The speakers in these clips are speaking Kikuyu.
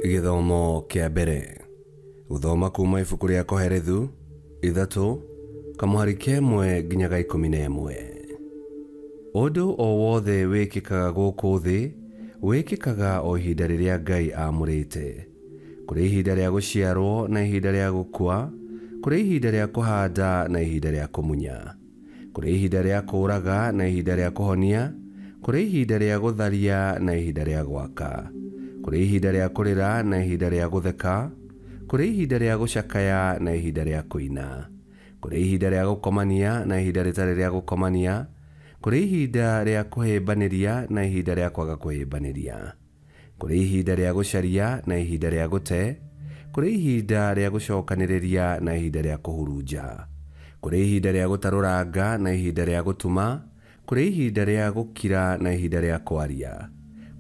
Gĩthomo kĩa mbere. Gũthoma kuma ibuku rĩa Kohelethu 3 kamũhari 1 nginya 11. Ũndũ o wothe wĩkĩkaga gũkũ thĩ wĩkĩkaga o ihinda rĩrĩa Ngai aamũrĩte. Kũrĩ ihinda rĩa gũciarwo na ihinda rĩa gũkua, kũrĩ ihinda rĩa kũhanda na ihinda rĩa kũmunya, kũrĩ ihinda rĩa kũũraga na ihinda rĩa kũhonia, kũrĩ ihinda rĩa gũtharia na ihinda rĩa gwaka, kũrĩ ihinda rĩa kũrĩra na ihinda rĩa gũtheka, kũrĩ ihinda rĩa gũcakaya na ihinda rĩa kũina, kũrĩ ihinda rĩa gũkomania na ihinda rĩtarĩ rĩa gũkomania, kũrĩ ihinda rĩa kũhĩmbanĩria na ihinda rĩa kwaga kũhĩmbanĩria, kũrĩ ihinda rĩa gũcaria na ihinda rĩa gũte, kũrĩ ihinda rĩa gũcokanĩrĩria na ihinda rĩa kũhurunja, kũrĩ ihinda rĩa gũtarũranga na ihinda rĩa gũtuma, kũrĩ ihinda rĩa gũkira na ihinda rĩa kwaria,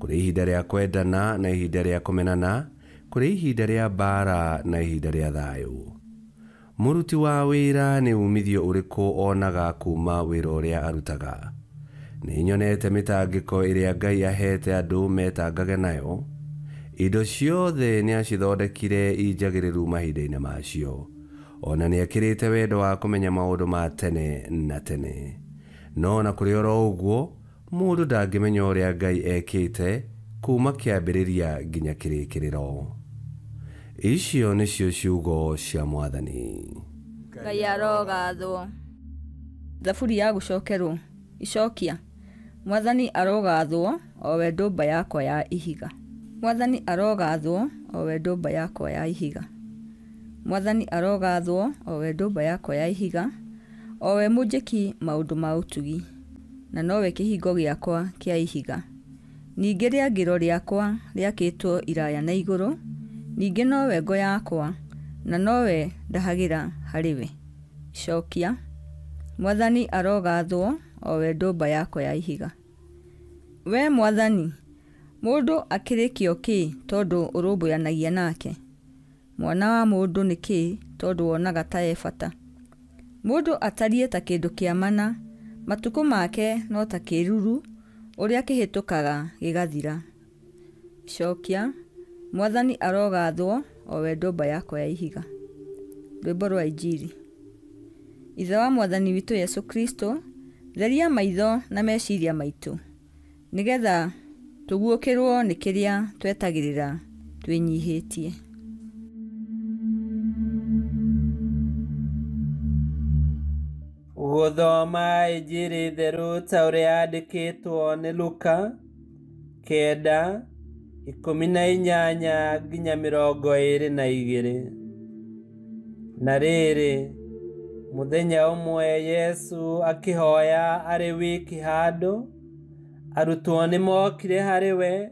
kũrĩ ihinda rĩa kwendana na ihinda rĩa kũmenana, kũrĩ ihinda rĩa mbaara na ihinda rĩa thayũ. Mũruti wa wĩra nĩ umithio ũrĩkũ onaga kuma wĩra ũrĩa arutaga? Nĩ nyonete mĩtangĩko ĩrĩa Ngai aheete andũ metangage nayo. Indo ciothe nĩ acithondekire injagĩrĩru mahinda-inĩ macio. Ona nĩ ekĩrĩte wendo wa kũmenya maũndũ ma tene na tene. No na kũrĩ oro ũguo, mũndũ ndangĩmenya ũrĩa Ngai ekĩte kuma kĩambĩrĩria nginya kĩrĩkĩrĩro. Icio nĩcio ciugo cia Mwathani. Ngai arogathwo. Thaburi ya gũcokerwo. Icokia. Mwathani arogathwo, o we ndũmba yakwa ya ihiga. Mwathani arogathwo, o we ndũmba yakwa ya ihiga. Mwathani arogathwo, o we ndũmba yakwa ya ihiga, o we mũnjĩki maũndũ ma ũtugi, na nowe kĩhingo gĩakwa kĩa ihiga. Ningĩ rĩangĩro rĩakwa rĩakĩtwo iraya na igũrũ, ningĩ nowe ngo yakwa, na nowe ndahagĩra harĩ we. Icokia. Mwathani arogathwo, o we ndũmba yakwa ya ihiga. We Mwathani, mũndũ akĩrĩ kĩo kĩ tondũ ũrũmbũyanagia nake? Mwana wa mũndũ nĩ kĩ tondũ wonaga ta e bata? Mũndũ atariĩ ta kĩndũ kĩa mana, matukũ make no ta kĩruru ũrĩa kĩhĩtũkaga gĩgathira. Icokia. Mwathani arogathwo, o we ndũmba yakwa ya ihiga. Rwĩmbo rwa Injiri. Ithe wa Mwathani witũ Yesu Kristo, theria maitho na meciria maitũ, nĩgetha tũguũkĩrwo nĩ kĩrĩa twetagĩrĩra twĩnyihĩtie. Gũthoma Injiri theru ta ũrĩa yandĩkĩtwo nĩ Luka 9 18 nginya 22. Na rĩrĩ, mũthenya ũmwe Yesu akĩhoya arĩ wiki handũ, arutwo nĩmokire harĩ we,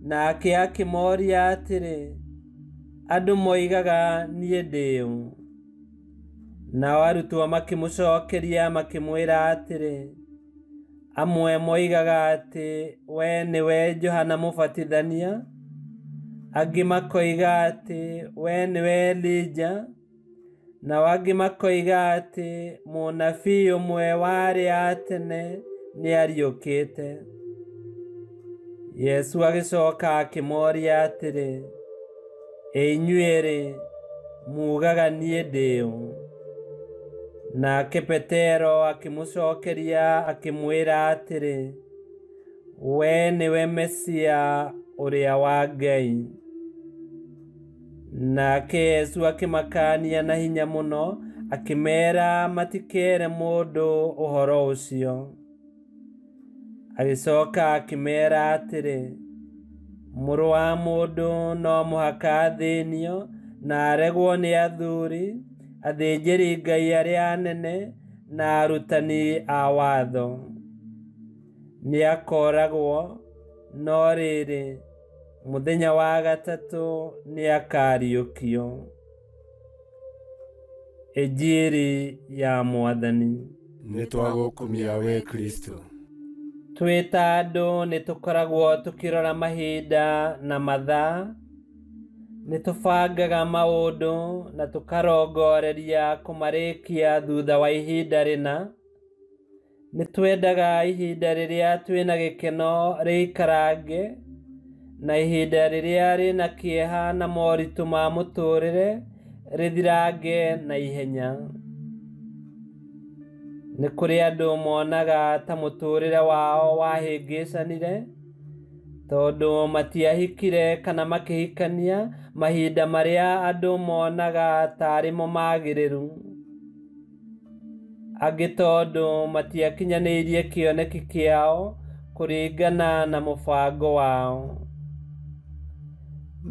nake akĩmoria atĩrĩ, andũ moigaga niĩ ndĩ ũ? Nao arutwo makĩmũcokeria makĩmwĩra atĩrĩ, amwe moigaga atĩ we nĩwe Johana Mũbatithania, angĩ makoiga atĩ we nĩwe Elija, nao angĩ makoiga atĩ mũnabii ũmwe wa arĩa a tene nĩariũkĩte. Yesu agĩcoka akĩmoria atĩrĩ, ĩ inyuĩ-rĩ, mugaga niĩ ndĩ ũ? Nake Petero akĩmũcokeria akĩmwĩra atĩrĩ, we nĩwe Mesia ũrĩa wa Ngai. Nake Yesu akĩmakania na hinya mũno, akĩmeera matikere mũndũ ũhoro ũcio. Agĩcoka akĩmeera atĩrĩ, mũrũ wa mũndũ no mũhaka athĩnio na aregwo nĩ athuri, athĩnjĩri Ngai arĩa anene na arutani a watho. Nĩakooragwo, no rĩrĩ, mũthenya wa gatatũ nĩakariũkio. Injiri ya Mwathani. Nĩtwagũkumia we Kristo. Twĩ ta andũ nĩtũkoragwo tũkĩrora mahinda na mathaa, nĩtũbangaga maũndũ na tũkarongoreria kũmarĩkia thutha wa ihinda rĩna. Nĩtwendaga ihinda rĩrĩa twĩna gĩkeno rĩikarange, na ihinda rĩrĩa rĩna kĩeha na moritũ ma mũtũrĩre rĩthirange na ihenya. Nĩ kũrĩ andũ monaga ta mũtũrĩre wao wahĩngĩcanire tondũ matiahikire kana makĩhikania mahinda marĩa andũ monaga tarĩ mo magĩrĩru. Angĩ tondũ matiakinyanĩirie kĩoneki kĩao kũringana na mũbango wao,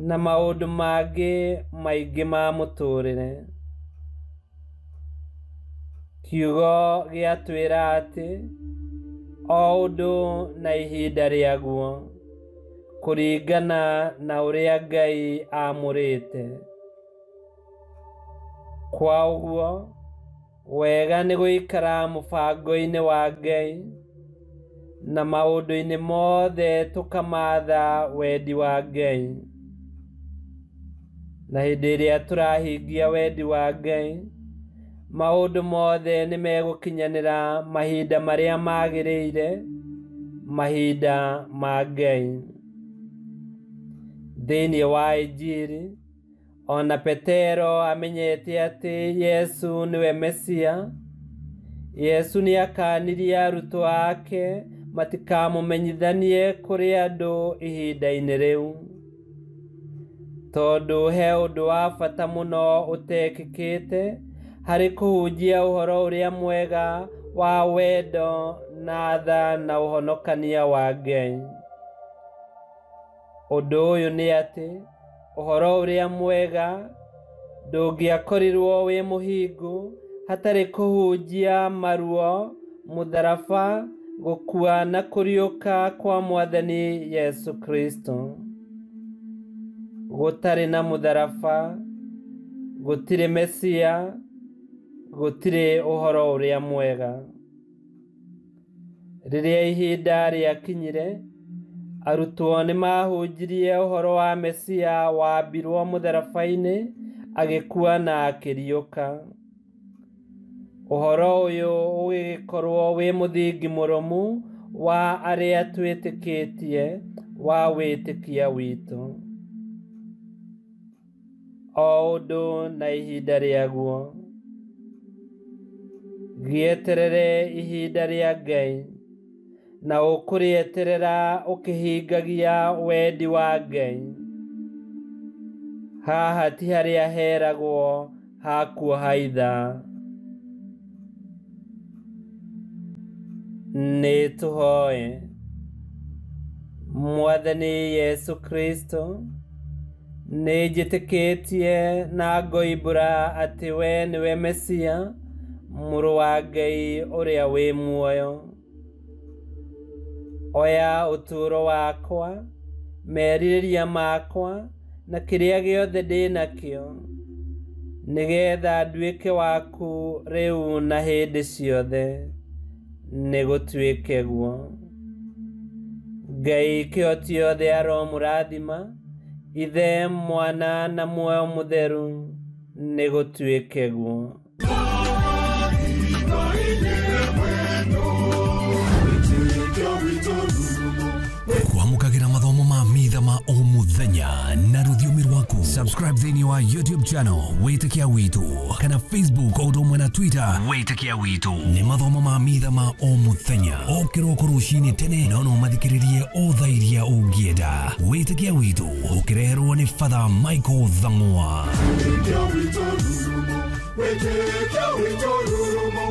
na maũndũ mangĩ maingĩ ma mũtũrĩre. Kiugo gĩatwĩra atĩ o ũndũ na ihinda rĩaguo kũringana na ũrĩa Ngai aamũrĩte. Kwa ũguo wega nĩ gũikara mũbango-inĩ wa Ngai na maũndũ-inĩ mothe tũkamatha wendi wa Ngai. Na hĩndĩ ĩrĩa tũrahingia wendi wa Ngai, maũndũ mothe nĩ megũkinyanĩra mahinda marĩa magĩrĩire, mahinda ma Ngai. Thĩinĩ wa Injiri, ona Petero amenyete atĩ Yesu nĩwe Mesia, Yesu nĩakanirie arutwo ake matikamũmenyithanie kũrĩ andũ ihinda-inĩ rĩu, tondũ he ũndũ wa bata mũno ũtekĩkĩte harĩ kũhunjia ũhoro ũrĩa mwega wa wendo na tha na ũhonokania wa Ngai. Ũndũ ũyũ nĩ atĩ ũhoro ũrĩa mwega ndũngĩakorirwo wĩ mũhingu hatarĩ kũhunjia maruo, mũtharaba, gũkua na kũriũka kwa Mwathani Yesu Kristo. Gũtarĩ na mũtharaba, gũtirĩ Mesia, gũtirĩ ũhoro ũrĩa mwega. Rĩrĩa ihinda rĩakinyire, arutwo nĩ mahunjirie ũhoro wa Mesia wambirwo mũtharaba-inĩ, agĩkua na akĩriũka. Ũhoro ũyũ ũgĩkorwo wĩ mũthingi mũrũmu wa arĩa twĩtĩkĩtie wa wĩtĩkia witũ. O ũndũ na ihinda rĩaguo. Gĩeterere ihinda rĩa Ngai, na ũkũrĩeterera ũkĩhingagia wendi wa Ngai. Haha ti harĩa heragwo hakuoha ithaa. Nĩ tũhoe. Mwathani Yesu Kristo, nĩ njĩtĩkĩtie na ngoimbũra atĩ we nĩwe Mesia, mũrũ wa Ngai ũrĩa wĩ muoyo. Oya ũtũũro wakwa, merirĩria makwa, na kĩrĩa gĩothe ndĩ nakĩo, nĩgetha nduĩke waku rĩu na hĩndĩ ciothe. Nĩ gũtuĩke guo. Ngai kĩhoti yothe aromũrathima, Ithe, Mwana na Muoyo Mũtheru, nĩ gũtuĩke guo. Kwamũkagĩra mathomo ma mitha ma o mũthenya na rũthiomi rwaku. Subscribe thĩinĩ wa YouTube channel Wĩtĩkia Witũ kana Facebook o ũndũ ũmwe na Twitter Wĩtĩkia Witũ. Nĩ mathomo ma mitha ma o mũthenya o kĩroko rũcinĩ tene, no no mathikĩrĩrie o thaa iria ũngĩenda. Wĩtĩkia Witũ ũkĩreherwo nĩ Father Michael Thang'wa. Wĩtĩkia witũ rurumo, wĩtĩkia witũ rurumo.